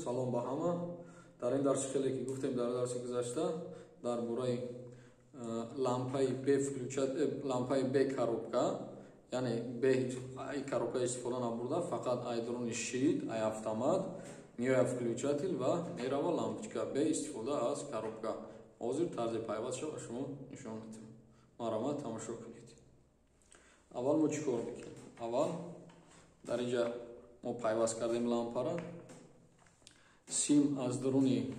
Салом ба ҳама. Дар ин дарси хеле ки гуфтем дар дарси гузашта дар бораи лампаи бе включать, лампаи бе коробка, яъне бе коробка истифода набурда, фақат ай дуруни щит, ай автомат меояд включатель ва мерава лампочка бе истифода аз коробка. Ҳозир тарзи пайвастша ба шумо нишон медиҳам. Марҳамат, тамошо кунед. Аввал мо чӣ кор мекунем? Аввал дар инҷа мо пайваст кардем лампара. Сим аз даруни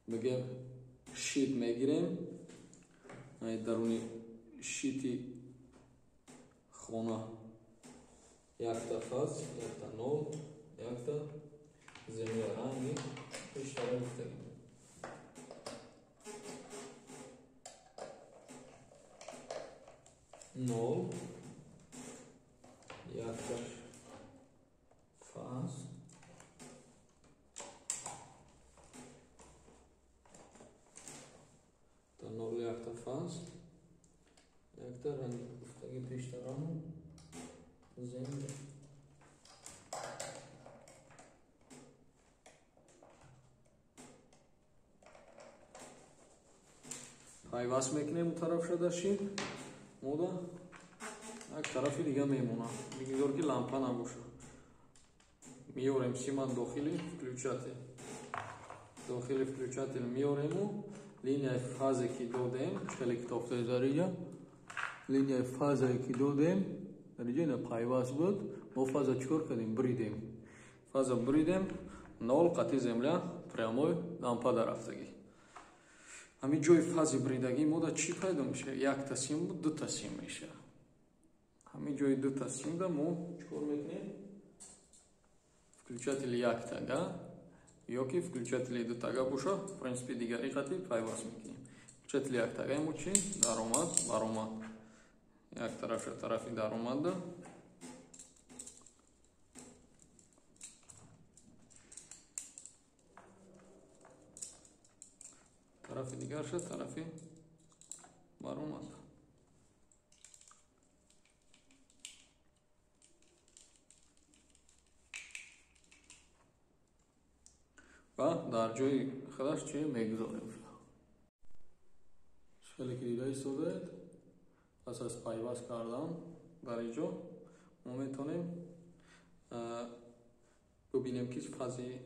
бигем щит мегирем, даруни щити хона якта фаз, якта нол, якта земля ранги пештара гуфтагим. Нол, якта фаз, нол, якта фаз, якта ранги гуфтаги пештарамо земля. Пайваст мекунем у тараф шада щит, мода як тарафи дига мемона. Бигзор ки лампа набоша. Меорем сима дохили включатель. Дохили включатель меорему. Линияи фазе ки додем, хеле китобтаи дариҷа, линияи фазе ки додем, дариҷа ина пайваст буд, мо фаза чӣ кор кардем? Бридем. Фаза бридем, нол қати земля прямой лампа дарафтагӣ. Ҳамин ҷои фази бридагӣ мода чӣ пайдо мешавад? Якта сим буд, дута сим мешавад. Ҳамин ҷои дута симда мо чӣ кор мекунем? Включатели яктага ёки включатели дутага боша, в принципе дигари қати пайваст мекунем. Включатели яктага мо чи? Даромад, баромад. Як тарафша тарафи даромада. Тарафи дигарша тарафи баромад. Ва дар ҷои худаш чӣ мегузорем? Хеле ки дида истодаед, пас аз пайваст кардан дар инҷо мо метавонем бубинем ки фази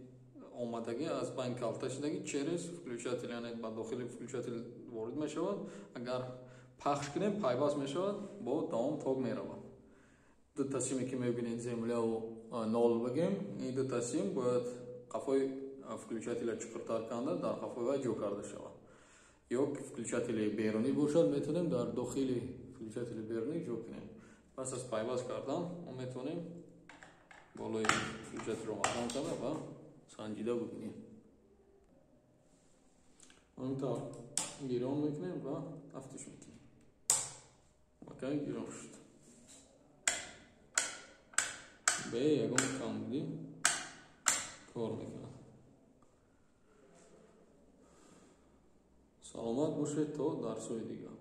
омадагӣ аз байн калта шудагӣ через включатель, яъне ба дохили включатель ворид мешавад. Агар пахш кунем, пайваст мешавад, бо давом ток меравад. Дута симе ки мебинед, земляву нол бигем, ин дута сим бояд қафои включателя чуқуртар канда дар қафои вай ҷо карда шавад. Ё включатели берунӣ бошад, метавонем дар дохили включатели берунӣ ҷо кунем. Пас аз пайваст кардан мо метавонем болои включателро маҳкам карда ва санҷида бубинем. Он тавр гирон мекунем ва тафтиш мекунем. Макай гирон шуд. Бе ягон камбудӣ кор мекунад. Саломат бошед то дарсҳои дигар.